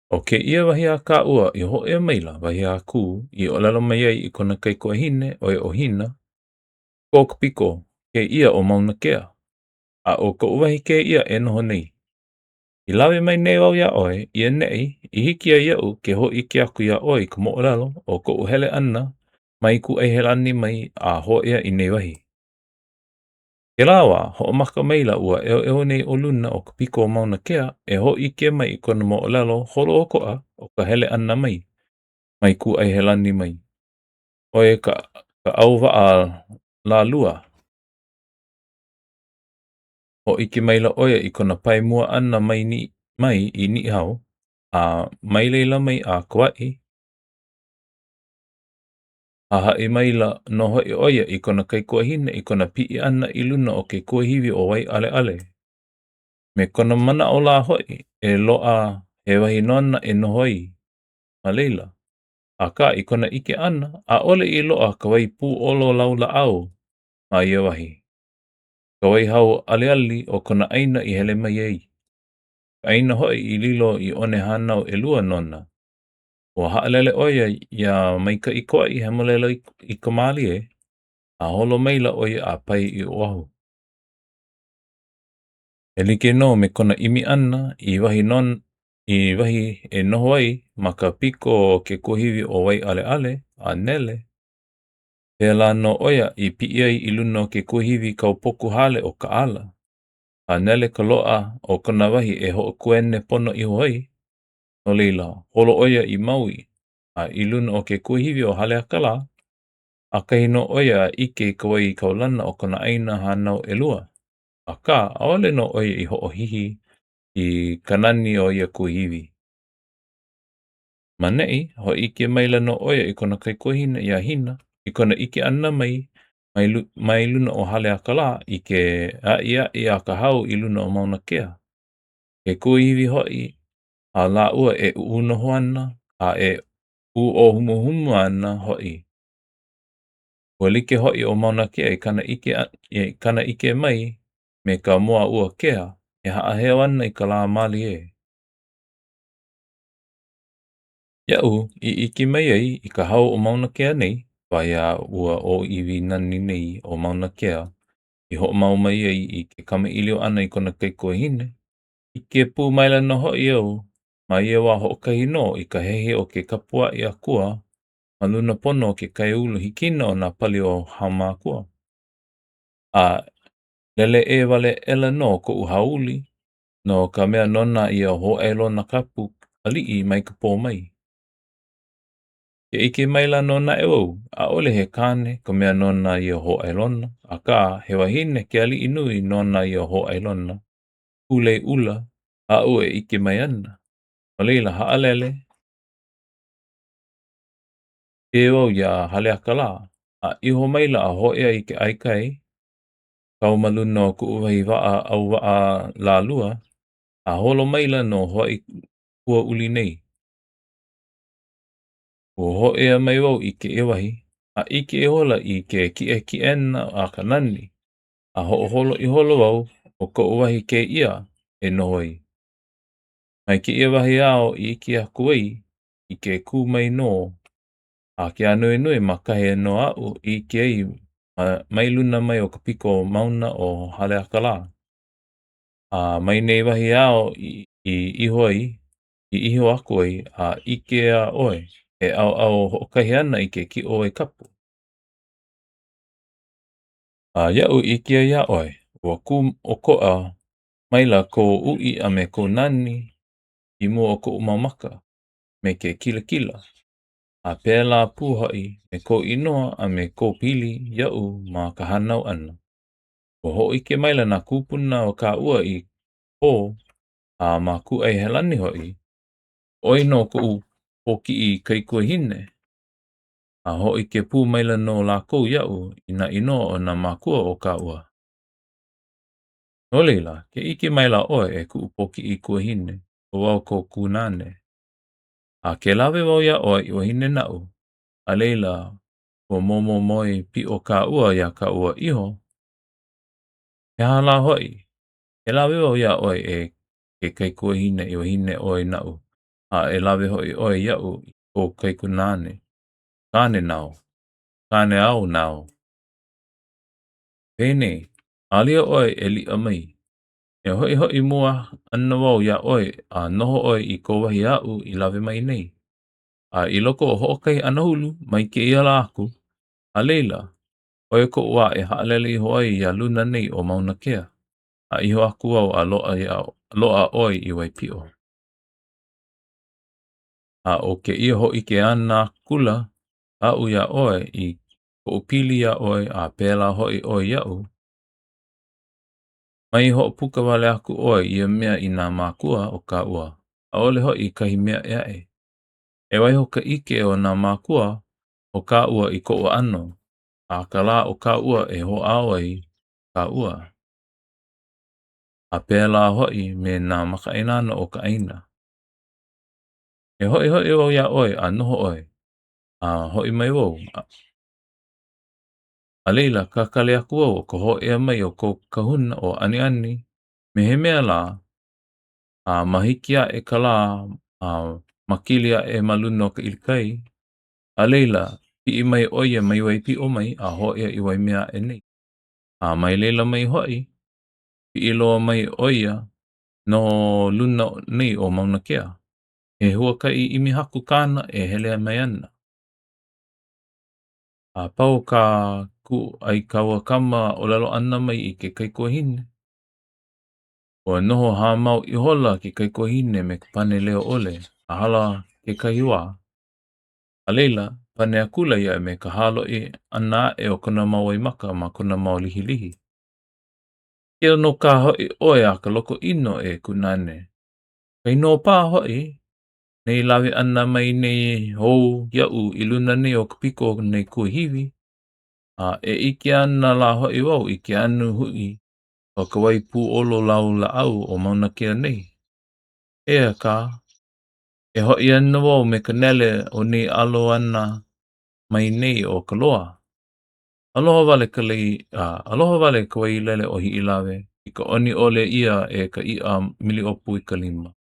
ʻO kēia wahi a kāua i hōʻea maila, wahi a Kū i ʻōlelo mai ai i kona kaikuahine, ʻo ia ʻo Hina, kō ka piko kēia o Mauna Kea, a ʻo koʻu wahi kēia e noho nei. I lawe mai nei wau iā ʻoe i ʻaneʻi i hiki ai iaʻu ke hōʻike aku iā ʻoe i ka moʻolelo o koʻu hele ʻana mai Kūʻaihelani mai a hōʻea i nei wahi. Kēlā wā, hoʻomaka maila ua ʻeoʻeo nei o luna o ka piko o Mauna Kea e hōʻike mai i kona moʻolelo holoʻokoʻa o ka hele ʻana mai, mai Kūʻaihelani mai. ʻO ia ka ka ʻauwaʻa lālua. Hōʻike maila ʻo ia i kona pae mua ʻana mai ni mai i Niʻihau, a mai laila mai a Kauaʻi, Hahaʻi maila nō hoʻi ʻo ia i kona kaikuahine i kona piʻi ʻana i luna o ke kuahiwi ʻo Waiʻaleʻale, me kona manaʻo lā hoʻi e loaʻa he wahi nona e noho ai ma laila. Akā, i kona ʻike ʻana, ʻaʻole i loaʻa ka wai pūʻolo laulāʻau ma ia wahi, ka wai hau aliali o kona ʻāina i hele mai ai, ka ʻāina hoʻi i lilo i one hānau ʻelua nona. Ua haʻalele ʻo ia iā Maikaʻi Kauaʻi Hemolele i ka mālie, a holo maila ʻo ia a pae i Oʻahu. E like nō me kona ʻimi ʻana i wahi non, i wahi e noho ai ma ka piko o ke kuahiwi ʻo Waiʻaleʻale a nele, pēlā nō ʻo ia i piʻi ai i luna o ke kuahiwi kaupoku hale ʻo Kaʻala, a nele ka loaʻa o kona wahi e hoʻokuene pono iho ai. No laila, holo ʻo ia i Maui, a i luna o ke kuahiwi o Haleakalā, ʻakahi nō ʻo ia a ʻike i ka wai kaulana o kona ʻāina hānau ʻelua. Akā, ʻaʻole nō ʻo ia i hoʻohihi i ka nani o ia kuahiwi. Ma neʻi, hōʻike maila nō ʻo ia i kona kaikuahine iā Hina, i kona ʻike ʻana mai mai, mai luna o Haleakalā i ke aʻiaʻi a ka hau i luna o Mauna Kea. Ke kuahiwi hoʻi a lāua e ʻuʻu noho ana a e ʻūʻōhumuhumu ana hoʻi. Ua like hoʻi ʻo Mauna Kea i kāna ʻike, i kāna ʻike mai me ka moa ua kea e haʻaheo ana i ka lā mālie. Iaʻu i ʻike mai ai i ka hau o Mauna Kea nei, wahi a ua ʻōiwi nani nei o Mauna Kea i hoʻomau mai ai i ke kamaʻilio ʻana i kona kaikuahine, ʻike pū maila nō hoʻi au ma ia wā hoʻokahi nō i ka hehi o ke kapuaʻi akua ma luna pono o ke kaiāulu hikina o nā pali o Hāmākua. A lele ʻē wale aʻela nō koʻu hauʻoli no ka mea nona ia hōʻailona kapu aliʻi mai ka pō mai. Ke ʻike maila nō naʻe wau, ʻaʻole he kāne ka mea nona ia hōʻailona, akā, he wahine ke aliʻi nui nona ia hōʻailona kūlei ʻula aʻu e ʻike mai ana. No laila, haʻalele ʻē wau iā Haleakalā, a iho maila a hōʻea i ke ʻae kai, kau ma luna o kuʻu wahi waʻa ʻauwaʻa lālua, a holo maila no hoʻi kua uli nei. Ua hōʻea mai wau i kēia wahi, a ʻike ihola i ke kiʻekiʻena a ka nani, a hoʻoholo ihola wau ʻo koʻu wahi kēia e noho ai. Mai kēia wahi ao i ʻike aku ai i ke kū mai nō a ke ānuenue ma kahi nō aʻu i ʻike ai mai luna mai o ka piko mauna o Haleakalā. A mai nei wahi ao i iho ai, i iho aku ai a ʻike iā ʻoe e ʻaoʻao hoʻokahi ana i ke kiʻowai kapu. A iaʻu i ʻike ai iā ʻoe, ua kū ʻokoʻa maila kou uʻi a me kou nani i mua o koʻu mau maka, me ke kilakila, a pēlā pū hoʻi me kou inoa a me kou pili iaʻu ma ka hānau ʻana. Ua hōʻike maila nā kūpuna o kāua i pō a ma Kūʻaihelani hoʻi, ʻoe nō koʻu pōkiʻi kaikuahine, a hōʻike pū maila nō lākou iaʻu i nā inoa o nā mākua o kāua. No laila, ke ʻike maila ʻoe e kuʻu pōkiʻi kuahine, ʻo wau kou kūnāne. A ke lawe wau iā ʻoe i wahine naʻu, a laila, ua momomoe piʻo kāua iā kāua iho, he aha lā hoʻi? E lawe wau iā ʻoe e ke kaikuahine i wahine ʻoe naʻu. A e lawe hoʻi ʻoe iaʻu i kou kaikunāne, kāne nāu, kāne au nāu. Penei, alia ʻoe e liʻa mai. E hoʻihoʻi mua ana wau iā ʻoe a noho ʻoe i kou wahi aʻu i lawe mai nei. A i loko o hoʻokahi anahulu mai kēia lā aku, a laila, ʻo ia koʻu wā e haʻalele iho ai iā luna nei o Mauna Kea, a iho aku au a loaʻa ʻoe i Waipiʻo. A ʻo kēia hōʻike ʻana akula aʻu iā ʻoe i koʻu pili iā ʻoe a pēlā hoʻi ʻoe iaʻu, mai hoʻopuka wale aku ʻoe ia mea i nā mākua o kāua, ʻaʻole hoʻi i kahi mea ʻē aʻe. E waiho ka ʻike o nā mākua o kāua i koʻu ʻano, a ka lā o kāua e hoʻāo ai kāua. A pēlā hoʻi me nā makaʻāinana o ka ʻāina. E hoʻihoʻi wau iā ʻoe a noho ʻoe, a hoʻi mai wau. A laila, kakali aku wau o ka hōʻea mai o kou kahuna ʻo Aniani me he mea lā, a mahiki aʻe ka lā a makili aʻe ma luna o ka ʻilikai, a laila, piʻi mai ʻo ia mai Waipiʻo mai a hōʻea i Waimea aʻe nei. A mai laila mai hoʻi, piʻi loa mai ʻo ia no luna nei o Mauna Kea. He huakaʻi ʻimi haku kāna e hele mai ana. A pau kā Kuaikauakama ʻōlelo ʻana mai i ke kaikuahine, ua noho hāmau ihola ke kaikuahine me ka pane leo ʻole a hala kekahi wā. A laila, pane akula ia me ka hāloʻi ʻana aʻe o kona mau waimaka ma kona mau lihilihi. Keu nō kā hoʻi ʻoe a ka loko ʻino e Kunāne. Kainō paha hoʻi nei lawe ʻana mai nei ou iaʻu i luna nei o ka piko o nei kuahiwi, a e ʻike ana lā hoʻi wau i ke anu huʻi o ka wai pūʻolo lau lāʻau o Mauna Kea nei. Eia kā, e hoʻi ana wau me ka nele o nei ʻalo ʻana mai nei o ka loa. Aloha wale ka lei, aloha wale ka wai lele o Hiʻilawe i ka ʻoni ʻole ʻia e ka iʻa miliʻopu i ka lima.